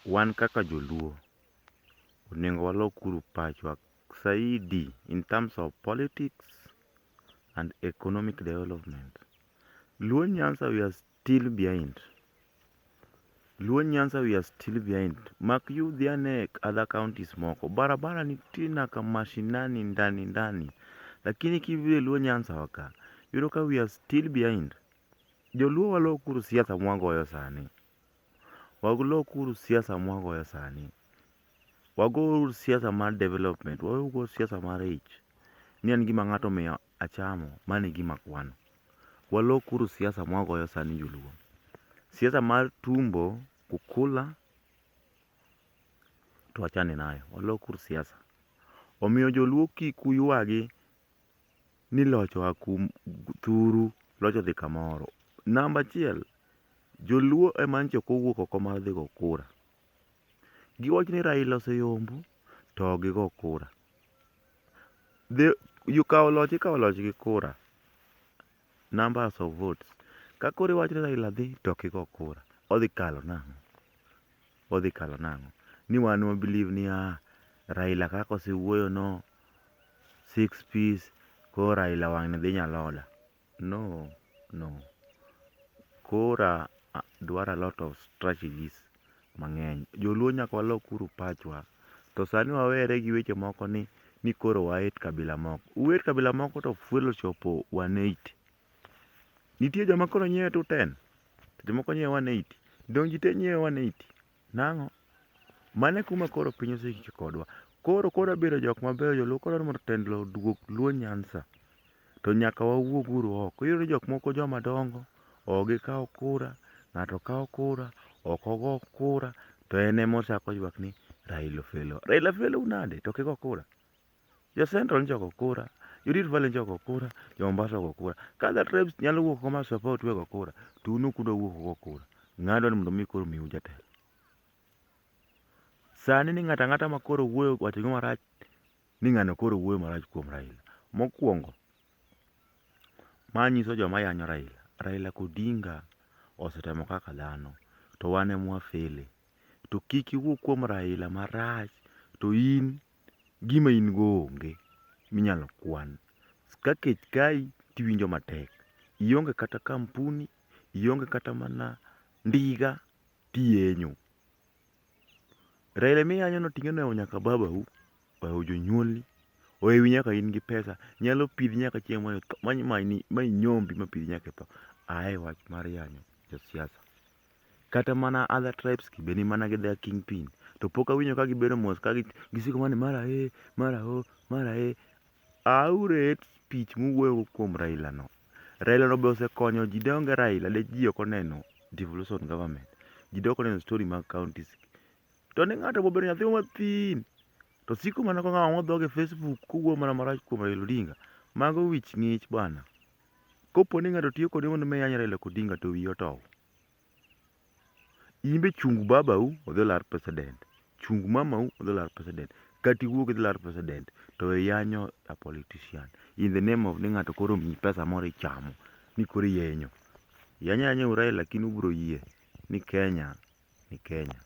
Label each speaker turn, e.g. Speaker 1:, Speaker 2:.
Speaker 1: Wan kaka joluo onego walok uru pachwa saidi in terms of politics and economic development. Luo Nyanza we are still behind. Luo Nyanza we are still behind. Mak yudhi ane other counties moko. Barabara nitie nyaka mashinani ndani ndani. Lakini kibiro e Luo Nyanza wa ka, iyudo ka we are still behind. Joluo walok uru siasa mwagoyo sani. Walok uru siasa mwagoyo sani. Wagouru siasa mar development. Waweuru siasa mar ich. Ni an gima ng'ato omiyo achamo, mano e gima akwano. Walok uru siasa mwagoyo sani joluo. Siasa mar tumbo, kukula, to wachane nayo. Walok uru siasa. Omiyo joluo kik uywagi ni loch oa kum thuru, loch odhi kamoro. Namba achiel, joluo ema nyocha ok owuok oko mar dhi go kura. Giwacho ni Raila oseyombo to ok gigo kura. Kawo loch ikawo loch gi kura. Numbers of votes. Ka koro iwacho ni Raila dhi to ok igo kura, odhi kalo nang'o? Odhi kalo nang'o? Ni wan wa believe ni ah, Raila kaka osewuoyo no, six piece, koro Raila wang'ni dhi Nyalola. No, no. Kura dwaro a lot of strategies mang'eny. Joluo nyaka walok uru pachwa. To sani wawere gi weche moko ni ni koro wa hate kabila moko. U hate kabila moko to fuel ochopo 180. Nitie joma koro nyiewe 210, to jomoko nyiewe 180. Dong' ji te nyiewe 180. Nang'o? Mano e kuma koro piny osegik kodwa. Koro koro bedo jok mabeyo joluo koro mondo telo oduog Luo Nyanza to nyaka wawuog uru oko. Iyudo ni jok moko joma dongo ok gikaw kura, ng'ato kawo kura, ok ogo kura to en ema ochako ywak ni Raila ofelo. Raila felou nade to ok igo kura? Jo Central nyocha ogo kura, jo Rift Valley nyocha ogo kura, jo Mombasa ogo kura. Ka other tribes nyalo wuok oko ma support we go kura, to un ok udwa wuok ugo kura. Ng'a dwa ni mondo mi koro miu jatelo? Sani ni ng'ato ang'ata ma koro wuoyo wacho gima rach ni ng'ano koro wuoyo marach kuom Raila. Mokwongo, ma nyiso joma yanyo Raila. Raila Odinga osetemo kaka dhano, to wan ema wafele. To kik iwuo kuom Raila marach to in gima in go onge minyalo kwan. Ka kech kayi tiwinjo matek. Ionge kata kampuni, ionge kata mana ndiga tiyenyo. Raila miyanyo no ting'e nohewo nyaka babau, ohewo jonyuolni, ohewi nyaka in gi pesa, nyalo pidhi nyaka chieng' ma inyombi ma pidhi nyaka e tho. Ae wach mar yanyo josiasa. Kata mana other tribes gi be ni mana gi their king pin. To pok awinjo ka gibedo mos ka gisiko mana ni mara e, mara o, mara e. Auru e hate speech muwuoyo go kuom Raila no. Raila no be osekonyo ji de onge Raila de ji ok oneno devolution government. Ji de ok oneno story mag counties. To ni ng'ato bobedo nyathi mathin to siko mana kong'awo dhoge e Facebook kowuoyo mana marach kuom Raila Odinga. Mago wich ng'ich bwana. Kopo ni ng'ato tiyo kode mondo mi yany Raila Odinga to wiye otow. In be chung babau odhi olar president. Chung mamau odhi olar president. Kata iwuog idhi lar president to iyanyo a politician in the name of ni ng'ato koro omiyi pesa moro ichamo ni koro iyenyo. Yany ayanya uru Raila lakini ubiro yie ni Kenya ni Kenya.